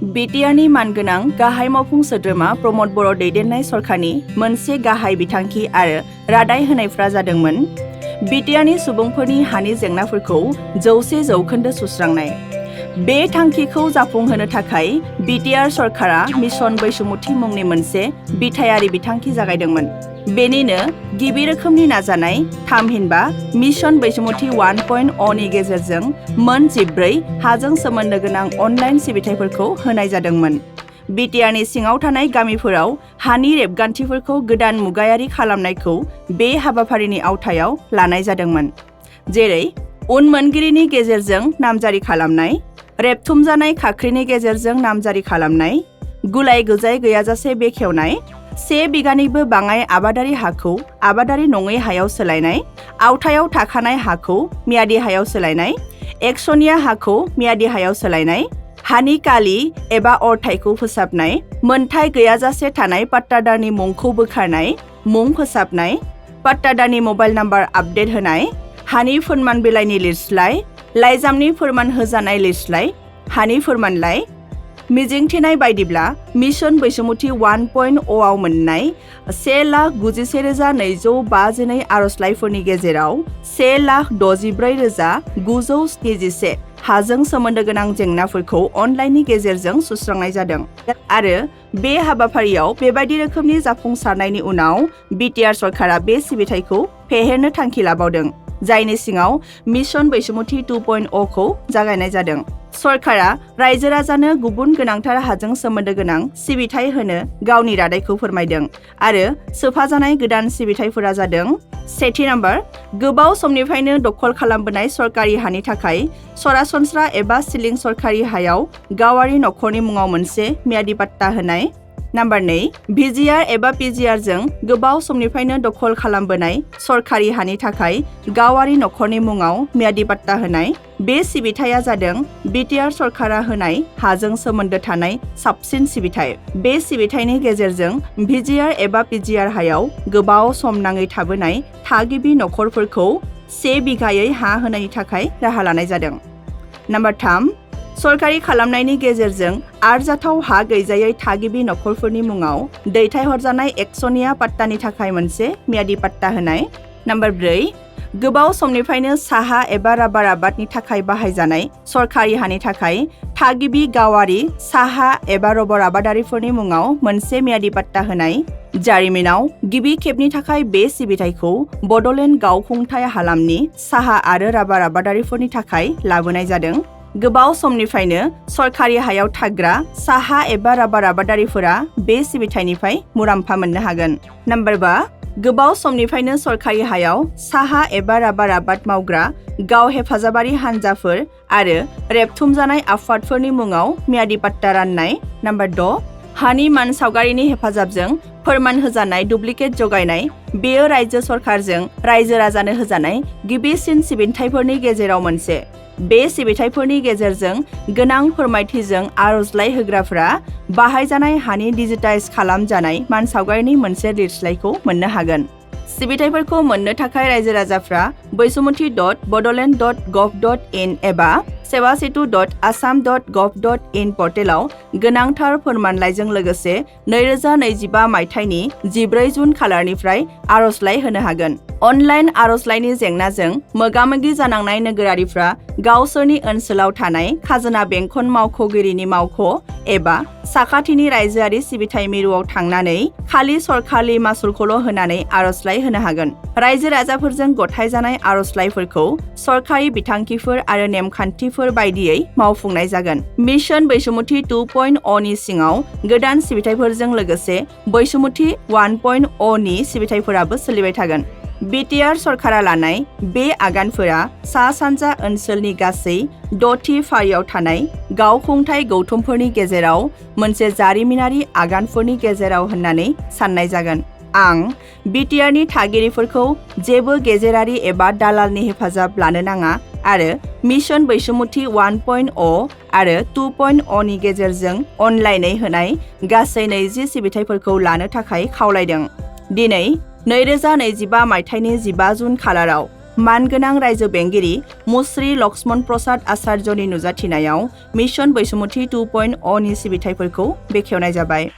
बिटिआरनि मानगोनां गाहाय मावफुं सोद्रोमा प्रमद बर' दैदेननाय सरकारनि मोनसे गाहाय बिथांखि आरो रादाय होनायफ्रा जादोंमोन बिटिआरनि सुबुंफोरनि हानि जेंनाफोरखौ 100% सुस्रांनाय। बे थांखिखौ जाफुंहोनो थाखाय बिटिआर सरकारा मिशन बैसुमुथि मुंनि मोनसे बिथायारि बिथांखि जागायदोंमोन। बेनिनो गिबि रोखोमनि नाजानाय थामहिनबा मिशन बैसुमुथि 1.0 नि गेजेरजों मोन 14 हाजों सोमोन्दो गोनां अनलाइन सिबिथाइफोरखौ होनाय जादोंमोन। बिटिआरनि सिङाव थानाय गामिफोराव हानि रेबगान्थिफोरखौ गोदान मुगायारि खालामनायखौ बे हाबाफारिनि आवथायाव लानाय जादोंमोन। जेरै उनमोनगिरिनि गेजेरजों नामजारि खालामनाय, रेबथुमजानाय खाख्रिनि गेजेरजों नामजारि खालामनाय, गुलाय गुजाय गैयाजासे बेखेवनाय, 1 बिगानिबो बाङाय आबादारि हाखौ आबादारि नङै हायाव सोलायनाय, आवथायाव थाखानाय हाखौ मियादि हायाव सोलायनाय, एकसनिया हाखौ मियादि हायाव सोलायनाय, हानि कालि एबा अरथाइखौ फोसाबनाय, मोनथाय गैयाजासे थानाय पाट्टादारनि मुंखौ बोखारनाय, मुं फोसाबनाय, पाट्टादारनि मबाइल नाम्बार आपडेट होनाय, हानि फोरमान बिलाइनि लिरस्लाय, लाइजामनि फोरमान होजानाय लिरस्लाय, हानि फोरमानलाइ। मिजिंथिनाय बायदिब्ला मिशन बैसुमुथि 1.0 आव मोननाय 1,91,252 आर'जलाइफोरनि गेजेराव 1,64,971 हाजों सोमोन्दो गोनां जेंनाफोरखौ अनलाइननि गेजेरजों सुस्रांनाय जादों। आरो बे हाबाफारियाव बेबायदि रोखोमनि जाफुंसारनायनि उनाव बिटिआर सरकारा बे सिबिथाइखौ फेहेरनो थांखि लाबावदों, जायनि सिङाव मिशन बैसुमुथि 2.0 खौ जागायनाय जादों। सरकारा रायजो राजानो गुबुन गोनांथार हाजों सोमोन्दो गोनां सिबिथाइ होनो गावनि रादायखौ फोरमायदों आरो सोफाजानाय गोदान सिबिथाइफोरा जादों। सेथि नाम्बार, गोबाव समनिफ्रायनो दखल खालामबोनाय सरकारि हानि थाखाय सरासनस्रा एबा सिलिं सरकारि हायाव गावारि नखरनि मुङाव मोनसे मियादि पाट्टा होनाय। नाम्बार 2, भिजिआर एबा पिजिआरजों गोबाव समनिफ्रायनो दखल खालामबोनाय सरकारि हानि थाखाय गावारि नखरनि मुङाव मियादि पाट्टा होनाय। बे सिबिथाया जादों बिटिआर सरकारा होनाय हाजों सोमोन्दो थानाय साबसिन सिबिथाइ। बे सिबिथायनि गेजेरजों भिजिआर एबा पिजिआर हायाव गोबाव सम नाङै थाबोनाय थागिबि नखरफोरखौ 1 बिघायै हा होनायनि थाखाय राहा लानाय जादों। नाम्बार 3, सरकारि खालामनायनि गेजेरजों आरजाथाव हा गैजायै थागिबि नखरफोरनि मुङाव दैथायहरजानाय एकसनिया पाट्टानि थाखाय मोनसे मियादि पाट्टा होनाय। नाम्बार 4, गोबाव समनिफ्रायनो साहा एबा राबार आबादनि थाखाय बाहायजानाय सरकारि हानि थाखाय थागिबि गावारि साहा एबा रबर आबादारिफोरनि मुङाव मोनसे मियादि पाट्टा होनाय। जारिमिनाव गिबि खेबनि थाखाय बे सिबिथाइखौ बड'लेण्ड गावखुंथाय हालामनि साहा आरो राबार आबादारिफोरनि थाखाय लाबोनाय जादों। गोबाव समनिफ्रायनो सरकारि हायाव थाग्रा साहा एबा राबार आबादारिफोरा बे सिबिथाइनिफ्राय मुलाम्फा मोननो हागोन। नाम्बार 5, गोबाव समनिफ्रायनो सरकारि हायाव साहा एबा राबार आबाद मावग्रा गाव हेफाजाबारि हानजाफोर आरो रेबथुमजानाय आफादफोरनि मुङाव मियादि पाट्टा राननाय। नाम्बार 6, हानि मानसावगारिनि हेफाजाबजों फोरमान होजानाय डुप्लिकेट जगायनाय। बेयो रायजो सरकारजों रायजो राजानो होजानाय गिबिसिन सिबिथाइफोरनि गेजेराव मोनसे। बे सिबिथाइफोरनि गेजेरजों गोनां फोरमायथिजों आर'जलाइ होग्राफोरा बाहायजानाय हानि डिजिटाइज खालामजानाय मानसावगारिनि मोनसे लिरस्लायखौ मोननो हागोन। सिबिथाइफोरखौ मोननो थाखाय रायजो राजाफ्रा बैसुमुथि.bodoland.gov.in एबा sewasetu.assam.gov.in पर्टेलाव गोनांथार फोरमानलाइजों लोगोसे 2025 मायथाइनि 14 जुन खालारनिफ्राय आर'जलाइ होनो हागोन। अनलाइन आर'जलाइनि जेंनाजों मोगा-मोगि जानांनाय नोगोरारिफ्रा गावसोरनि ओनसोलाव थानाय खाजोना बेंखन मावख'गिरिनि मावख' एबा साखाथिनि रायजोआरि सिबिथाइ मिरुआव थांनानै खालि सरखारि मासुलखौल' होनानै आर'जलाइ होनो हागोन। रायजो राजाफोरजों गथायजानाय आर'जलाइफोरखौ सरकारि बिथांखिफोर आरो नेमखान्थिफोर बायदियै मावफुंनाय जागोन। मिशन बैसुमुथि 2.0 नि सिङाव गोदान सिबिथाइफोरजों लोगोसे बैसुमुथि 1.0 नि सिबिथाइफोराबो सोलिबाय थागोन। बिटिआर सरकारा लानाय बे आगानफोरा सा-सानजा ओनसोलनि गासै 6थि फारियाव थानाय गावखुंथाय गौथुमफोरनि गेजेराव मोनसे जारिमिनारि आगानफोरनि गेजेराव होननानै साननाय जागोन। आं बिटिआरनि थागिरिफोरखौ जेबो गेजेरारि एबा दालालनि हेफाजाब लानो नाङा आरो मिशन बैसुमुथि 1.0 आरो 2.0 नि गेजेरजों अनलाइनै होनाय गासै 20 सिबिथाइफोरखौ लानो थाखाय खावलायदों। दिनै 2025 मायथाइनि 15 जुन खालाराव मानगोनां रायजो बेंगिरि मुस्रि लक्ष्मण प्रसाद आचार्यनि नुजाथिनायाव मिशन बैसुमुथि 2.0 नि सिबिथाइफोरखौ बेखेवनाय जाबाय।